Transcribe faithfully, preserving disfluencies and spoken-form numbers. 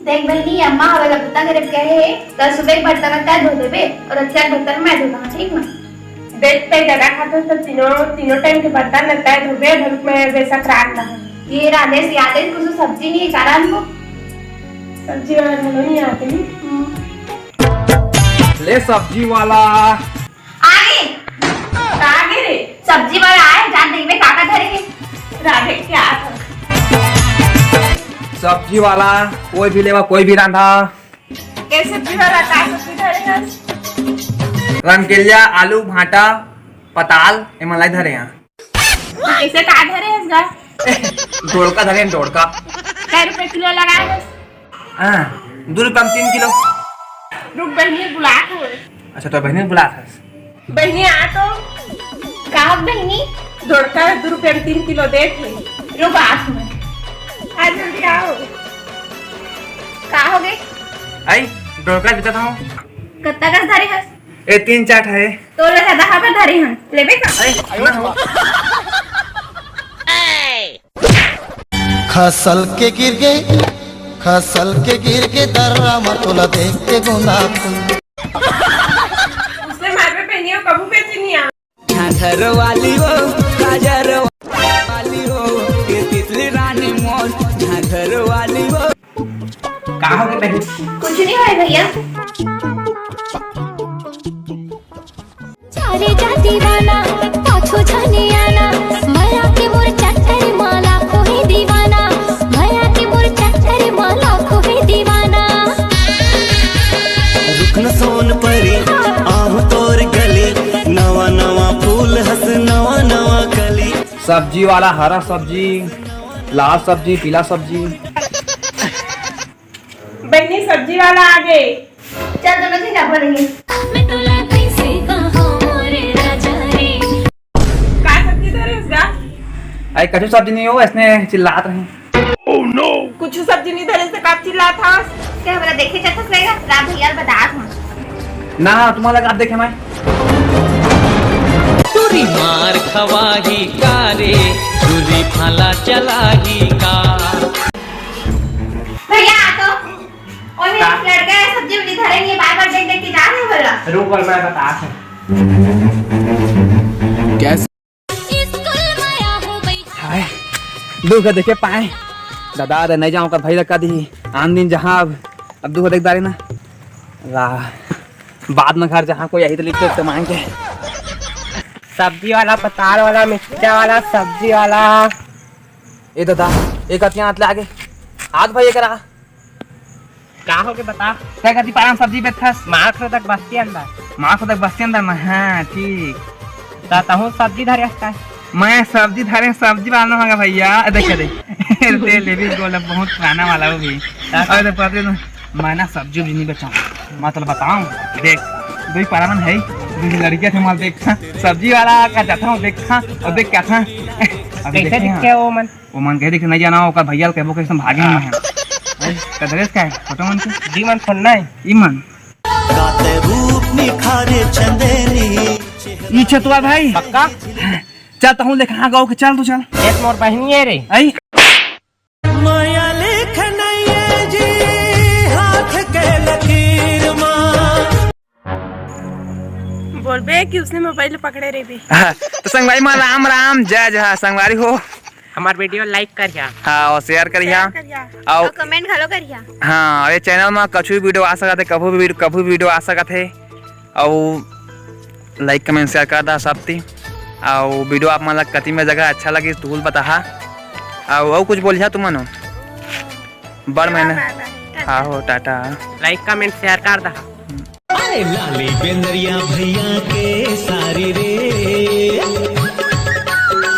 देख बहिनी, अम्मा हवे ला बुता करे कहे हे, कल सुबह के बर्तन ला तैं धो देबे अउ रतिया के बर्तन मैं धो दूंगा, ठीक ना? देख, तैं ददा खाथस त तीनों, तीनों टाइम के बर्तन ला तैं धोबे, भलुक मैं बेसक रांध दूंगा। ये रांधे से याद हे, कुछ सब्जी नहीं हे, का रांधबो? सब्जी वाला घलो नहीं आते नहीं। ले सब्जी वाला। आगे। का आगे रे? सब्जी वाला आए, जान देखबे का का धरे हे। राधे क्या था? सब्जी वाला, कोई भी लेवा, कोई भी रांधा। कैसे सब्जी वाला, का सब्जी धरे हस? रमकेलिया, आलू, भांटा, पताल, एमन लाई धरे हैं। कैसे का धरे हस गा? डोड़का धरे हैं, डोड़का। कै रुपए किलो लगाए हस? हाँ, दू रुपया में तीन किलो। रुक, बहिनी बुलात होय। अच्छा, तो बहिनी बुलात हस। बहिनी, आ तो। का बहिनी? डोड़का दू रुपया में तीन किलो देत हे। रुक, आत हूँ मैं। आ, जल्दी आओ। का होगे? आई, डोड़का देता था। कत्ता कस धरे हस? ए, तीन चार ठा हे। तोला ज्यादा हवा धरे हन, लेबे का? आई, ना हो। खसल के गिर गे, खसल के गिर गे दर्रा म तोला देख के गोंदा फूल। उसने मारबे पहनियो, कभू बेची नहीं आ। झांझर वाली वो, काजर वाली वो, ये तितली रानी मोर झांझर वाली वो। का होगे बहन? कुछ नहीं होय भैया। चारे जा दीवाना, पाछू झने आना, मया के मोर चक्कर माला कोई दीवाना, मया के मोर चक्कर माला कोई दीवाना। रुकन सोन परी, आहूं तोर गली, नवा नवा फूल हस, नवा नवा कली। सब्जी वाला, हरा सब्जी, लाल सब्जी, पीला सब्जी। बहिनी, सब्जी वाला आगे। चल, दोनों झन जाबो रहिए। मैं तोला कैसे कहूँ रे राजा रे। का सब्जी धरे हस गा? अरे, कछु सब्जी नहीं हो, इसने चिल्लात रहे। कुछ सब्जी नहीं धरे से का चिल्लात हस? क्या हमरा देखे जाथस रहेगा? राम भैया ल बतात हूँ। ना, तुम्हारा लगा देखे मैं। टूरी मार खवाही का रे, टूरी भाला चलाही का। भैया, आ तो। ओए, का? लड़का है, सब्जी उब्जी धरे नहीं, बार-बार देख-देख के जा रहे हो बोला। रुक, और मैं बतात हूँ। कैसे? हाय, दुख देखे पाए। दादा रे, नहीं जाऊँ कर भाई लगा दी। आन दिन जहाँ अब, अब दुख देख दारे ना। ला, बाद में घर जहाँ कोई यही तो लिख के मांग के। सब्जी वाला, पताल वाला, मिर्चा वाला, सब्जी वाला। ए दादा, एक अतिया हाथ ले आगे। हाथ भाई एक रहा। का होगे बता? तै कति पारा म सब्जी बेचथस? मार्क्स तक बस्ती अंदर। मार्क्स तक बस्ती अंदर में, हाँ, ठीक। ता तहूँ सब्जी धरे हस का? मैं सब्जी धरे, सब्जी वाला ना होगा भैया। देख, देख। तेल लेवी गोल बहुत पुराना वाला वो भी। ता अरे, पता ना, मैं ना सब्जी उब्जी नहीं बेचाऊँ। मैं तो बताऊँ, देख, दो ही पारा मन है, दो ही लड़कियाँ थे, मैं देख, सब्जी वाला का जाता हूँ, देख, और देख क्या था। अभी कैसे देखे हैं। दिखे वो मन? वो मन कहे देखे नहीं जाना, ओकर भैया ल कहबो कैसे भागे में है। अरे, कदरेस का है? फोटो मन के? जी मन फोन नहीं। ई मन। गाते रूप निखारे चंदेनी। ई छतुआ भाई। पक्का? चल तहूँ देखा, हाँ, गाँव के चल तू चल। एक मोर बहिनी है रे। आई? माया लेख नहीं है जी, हाथ के लकीर माँ। बोलबे कि उसने मोबाइल पकड़े रहिबे। हाँ, तो संगवारी मन राम राम, जय जय, हाँ, संगवारी हो। हमार वीडियो like करिहा। हाँ, और share करिहा। Share करिहा। और और comment घलो करिहा। हाँ, ये channel में कछु भी वीडियो आ सकत है, कभू भी वीडियो, कभू भी वीडियो आ सकत है। और like, comment, share कर दा सब ती। और वीडियो आप मन ला कति में जगह अच्छा लगी तो बताहा। और, और कुछ बोलिहा तुमन हो? बड़ मेहनत। हाँ हो, टाटा। Like, comment, share कर दहा। अरे लाली बेंदरिया भैया के सारी रे।